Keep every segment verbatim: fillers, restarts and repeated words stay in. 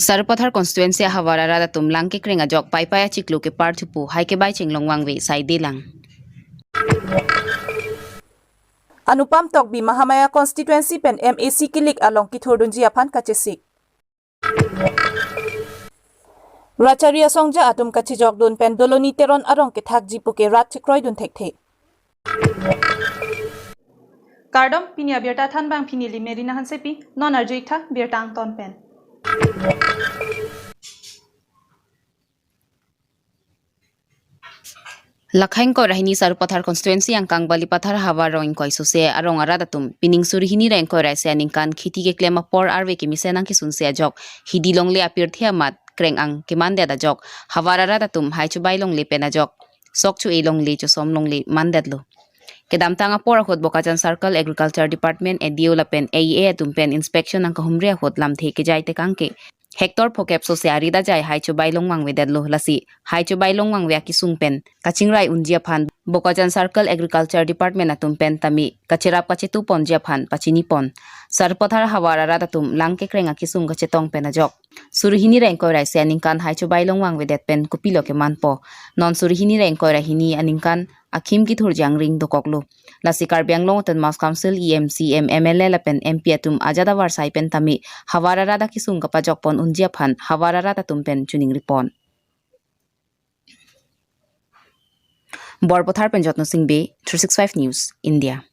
Sarupathar constituency ahavar arat atum lang kekreng ajok Paipai achiklo kepar thupo, hai kebai chenglong vangve sai delang. Anupam Tokbi Mahamaya constituency pen M A C kilik along kithurdunji aphan kachesik. Rachari asongja atum kachejokdun pen Doloni Teron arong kethakji puke rat chekroidun thekthe. Kardom, pini abirta thanbang pini neli Merina Hansepi, non arju-ik tha birta angton pen. Lakha ingkoi ra hini Sarupathar constituency angkang Balipathar havar rong ingkoi sose arong arat atum pining suri hini ra ingkoi ra isi aningkan kheti keklem apor arve kemesen nangkesunse ajok, hidi longle apirthe amat kreng-ang kemandet ajok, havar arat atum hai chobai longle pen ajok, sok cho-e longle, chosom longle mandetlo. Kedamtang apor ahut Bokajan Circle Agriculture Department A D O lapen A E A atum pen inspection nangkahumri ahut lamthe kejai tekang ke hectare phokep sose arit ajai hai chobai long vangvedetlo, lasi hai chobai long vangve akesung pen kachingrai unji aphan Bokajan Circle Agriculture Department atum pen tame kacherap kachetu ponji aphan pachini pon. Sarupathar havar arat atum lang kekreng akesung kachetong pen ajok, suri hini ra ingkoi ra isi aningkan hai chobai long vangvedet pen kopilo kemanpo? Non suri hini ra ingkoi ra hini aningkan akhim kithurji angring dokoklo. Lasi Karbi Anglong Autonomous Council E M, C E M, M L A lapen M P atum ajat avarsai pen tame havar arat akesung kapajok pon unji aphan havar arat atum pen choningri pon. Borpathar pen Jotno Singh Bey, three six five News, India.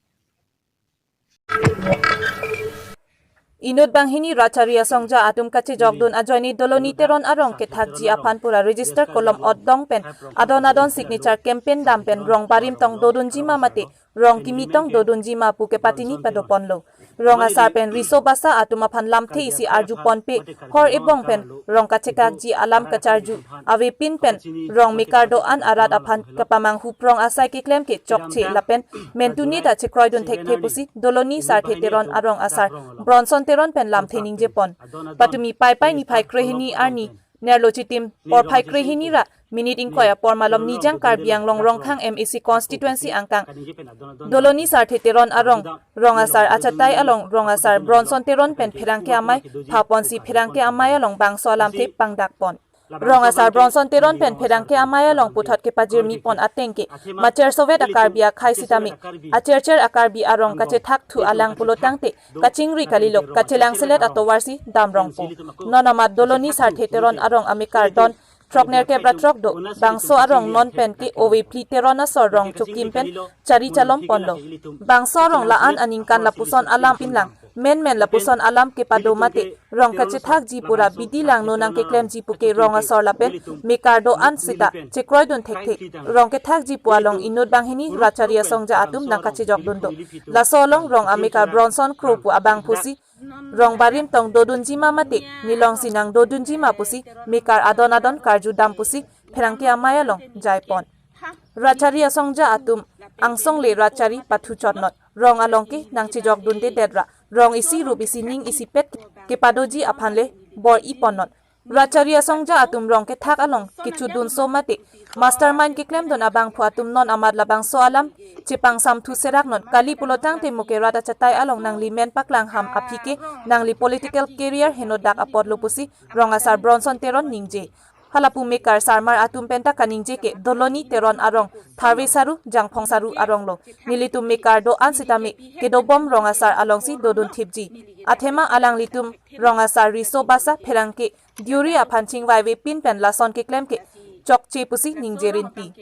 Inut banghini Rachari asongja atum kachejokdun ajoine Doloni Teron arong kethakji aphan pura register kolom otdong pen adon adon signature campaign dam pen rong barim tong dodunji ma mate rong kimi tong dodunji ma pu kepatini padoponlo. Rong asar pen riso basa atum aphan lamthe isi arju ponpe, hor ebong pen rong kachekakji alam kacharju avepin pen rong mekar do-an arat aphan kapamanghu prong asai keklem ke chokche lapen mentuni ta chekroidun thekthe pusi Doloni Sarthe Teron arong asar Bronson Teron pen lamthe ningje pon. Patumi Paipai niphai krehini arni nerlo chitim porphai krehini ra minute ingkoi apor malom Nijang Karbi Anglong Rongkhang M A C constituency angkang Doloni Sarthe Teron arong rong asar achatai along rong asar Bronson Teron pen pherangke amei phaponsi pherangke amei along bangso alamthe pangdak pon. Rong asar Bronson Teron pen pherangke amei along puthot kepajirmi pon ateng ke macher sovet a-Karbi akhei sitame achercher a-Karbi arong kachethak thu alang pulo tangte kachingri kalilo, kachelang selet atovarsi dam rongpo. Non amat Doloni Sarthe Teron arong amekar don throknerkep ra throk do, bangso arong non pen ke ove phli Teron asor rong chokim pen chari chalom ponlo. Bangso arong la-an aningkan lapuson alam pinlang, menmen lapuson alam kepado mate rong kachethakji pura bidi langno nangkeklemji puke rong asor lapen mekar do-an sita chekroidun thekthe. Rong kethakji pu along inut banghini Rachari asongja atum nangkachejokdun do. Laso along rong amekar Bronson Kro pu abang pusi rong barim tong dodunji ma mate nelongsi nang dodunji ma pusi mekar adon adon karju dam pusi pherangke amei along jai pon. Rachari asongja atum angsong le Rachari pathu chotnot, rong along ke nangchejokdundedet ra rong isi rup isi ning isipet kepadoji aphan le bor-i ponnot. Rachari asongja atum rong kethak along kechudunso mate mastermind keklemdun abangphu atum non amat labangso alam chepangsamthu seraknot, kali pulo tangte muke rat achatai along nangli men paklang ham aphi ke nangli political career henodak apotlo pusi rong asar Bronson Teron ningje. Halapu mekar sarmar atum penta kaningje ke Doloni Teron arong tharve saru, jangphong saru aronglo. Nelitum mekar do-an sitame kedobom rong asar alongsi dodun thipji. Athema alanglitum rong asar riso basa pherangke diuri aphan chingvaivepin pen lason keklem ke chokche pusi ningje rinti.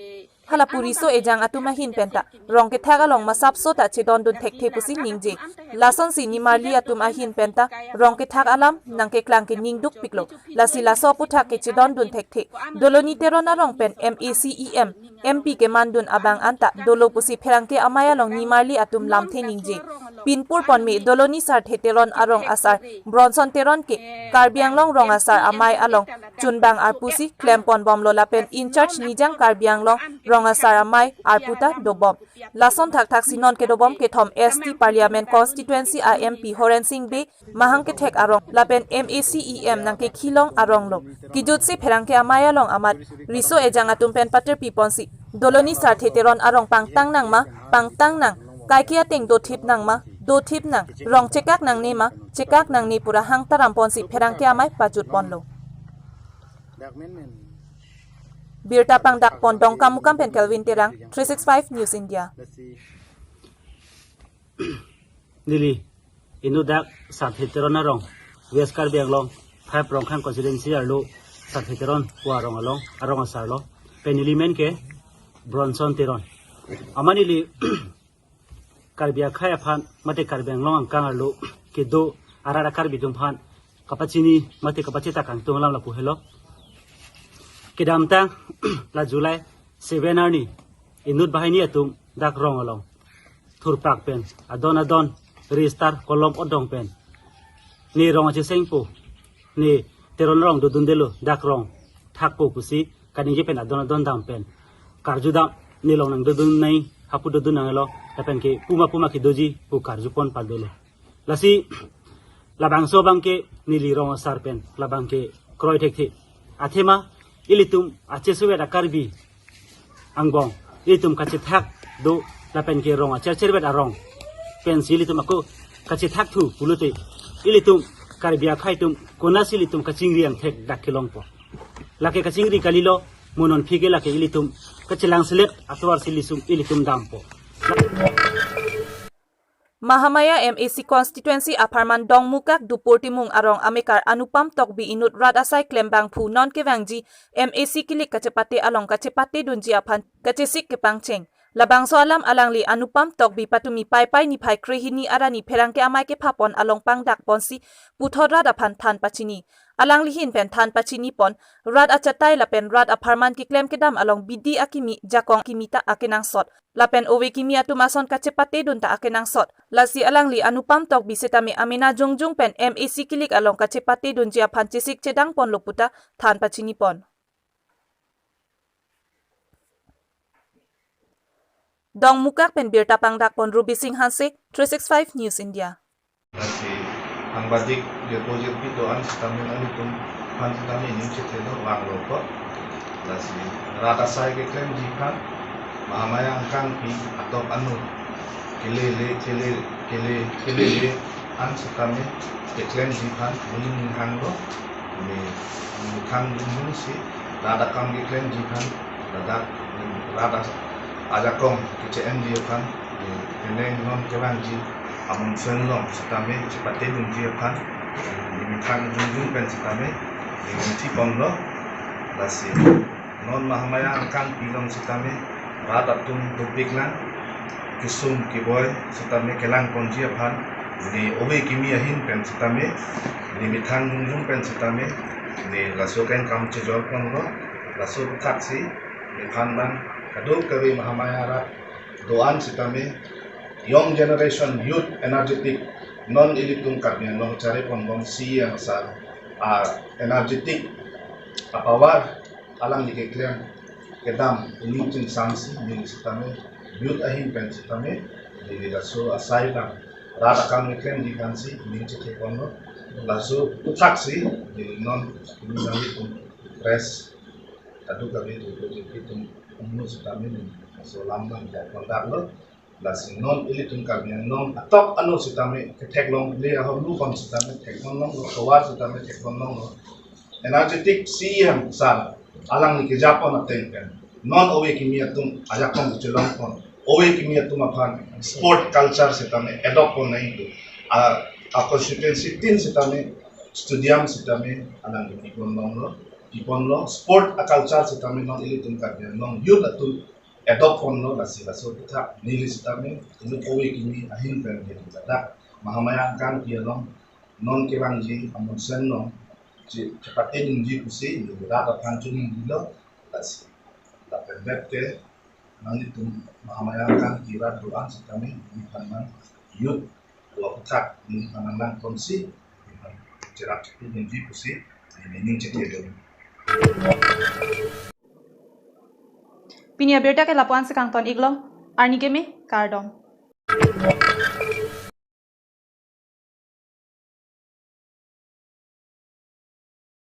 Halapu riso ejang atum ahin penta rong kethak along masapso ta chedondun thekthe pusi ningje. Lasonsi nimarli atum ahin penta rong kethak alam nangkeklang ke ningduk piklo. Lasi laso aputhak ke chedondun thekthe. Doloni Teron arong pen M A C, E M, M P kemandun abang anta dolo pusi pherangke amei along nimarli atum lamthe ningje. Pinpur ponme Doloni Sarthe Teron arong asar Bronson Teron ke Karbi Anglong rong asar amei along chunbang arpusi klem ponbomlo lapen in charge Nijang Karbi Anglong rong asar amei arpu ta dobom. Lason thakthak si non kedobom kethom S T Parliament Constituency a M P Horen Singh Bey, Mahang kethek arong lapen M A C, E M nangkekhilong aronglo. Kejutsi pherangke amei along amat riso ejang atum pen paterpi ponsi Doloni Sarthe Teron arong pangtang nangma, pangtang nang, kaike ateng dothip nangma, dothip nang, rong chekak nangne ma, chekak nangne pura hang taram ponsi pherangke amei pajut ponlo. Birta pangdakpon Dongkamukam pen Kelvin Terang, three six five News India. Neli inut dak Sarthe Teron arong, West Karbi Anglong, five Rongkhang constituency arlo Sarthe Teron pu arong along, arong asarlo. Pen neli men ke Bronson Teron. Amat neli Karbi akhei aphan mate Karbi Anglong angkang arlo kedo arat a-Karbi atum aphan kapachini mate kapachethak kangtung alam lapu helo. Kedamtang la July seven arni inut banghini atum dak rong along thurpak pen adon adon register kolom odong pen, ne rong achesengpo, ne Teron arong dodundelo, dak rong thakpo pusi kaningje pen adon adon dam pen karjudam, ne long nangdodun nai, hapu dodun nanglo, lapen ke puma puma kedoji pu karjupon padolo. Lasi labangso abang ke neli rong asar pen labang ke kroi thekthe. Athema ilitum achesuvet a-Karbi angbong, ilitum kachethak do lapen ke rong acherchervet arong pensi ilitum ako kachethak thu pulote, ilitum Karbi akhei atum konatsi ilitum kachingri angthek dak kelongpo. Lake kachingri kalilo, mo non aphi ke lake ilitum kachelang selet atovar si ilisum ilitum dampo. Mahamaya M A C constituency apharman Dongmukak Dupur Timung arong amekar Anupam Tokbi inut rat asai klembangphu non kevangji M A C kilik kachepate along kachepatedunji aphan kachesik kepangcheng. Labangso alam alangli Anupam Tokbi patumi Paipai niphai krehini arni pherangke amei kephapon along pangdakponsi puthot rat aphan than pachini. Alangli ahin pen than pachinipon rat achatai lapen rat apharman keklem kedam along bidi akimi, jakong akimi ta akenangsot, lapen ove kimi atum ason kachepatedun ta akenangsot. Lasi alangli Anupam Tokbi setame amena jongjung pen M A C kilik along kachepatedunji aphan chesik chedangponlo puta than pachinipon. Dongmukak pen birta pangdakpon Ruby Singh Hanse, three six five News India. Lasi angbadik deposit pi do-an sitame nanglitum aphan sitame ning chethe do vanglo ko. Lasi rat asai keklemji aphan Mahamaya angkangpi atok anu kelele kele kele kelele an sitame keklemji aphan neli ning hanglo. Ne methang dungjungsi rat akam keklemji aphan, ladak rat as- ajakong keche-enji aphan, ne penang non kevangji amonsen along sitame chepatedunji aphan, ne methang dungjung pen sitame ne ningjeponlo. Lasi non Mahamaya angkangpi along sitame rat atum dopiklang, kesung keboi sitame kelangponji aphan, ne ove kimi ahin pen sitame, ne methang dungjung pen sitame, ne laso kengkam chejorponlo. Laso thaksi nephan bang kadokave Mahamaya rat do-an sitame young generation, youth energetic, non ilitum Karbi Anglong charipon bom C E M sir a-energetic, a-power, alangli keklem kedam ining chingsamsi neli sitame youth ahin pen sitame neli laso asai bang rat akam keklemji aphansi ning chetheponlo. Laso thaksi neli non nangtum press kadokave tu tu tu tum umnu sitame neli laso alam bang ja kondak lo. Lasi non ilitum Karbi Anglong atok anu sitame ketheklongle, ahormu kon sitame theklonglonglo, tovar sitame theklonglonglo. Energetic C E M sir alangli kejapon ateng pen non ove kimi atum ajakong kechelongpon, ove kimi atum aphan sport culture sitame adopt pon nangji pu a, a-constituency tin sitame stadium sitame alangli piponlonglo, piponlo. Sport a-culture sitame non ilitum Karbi Anglong youth atum adopt ponlo. Lasi laso kethak neli sitame inut ove kimi ahin pen neli ladak Mahamaya angkangpi along non kevangji amonsen along che- chepatedunji pusi neli rat aphan choningjilo. Lasi lapen det ke nanglitum Mahamaya angkangpi rat do-an sitame nephan bang youth do-an kethak nephan nanglang tonsi nephan cherap chepatedunji pusi neli ning chethe do. Pini abirta ke lapu-an si kangton iklo, arni keme, kardom.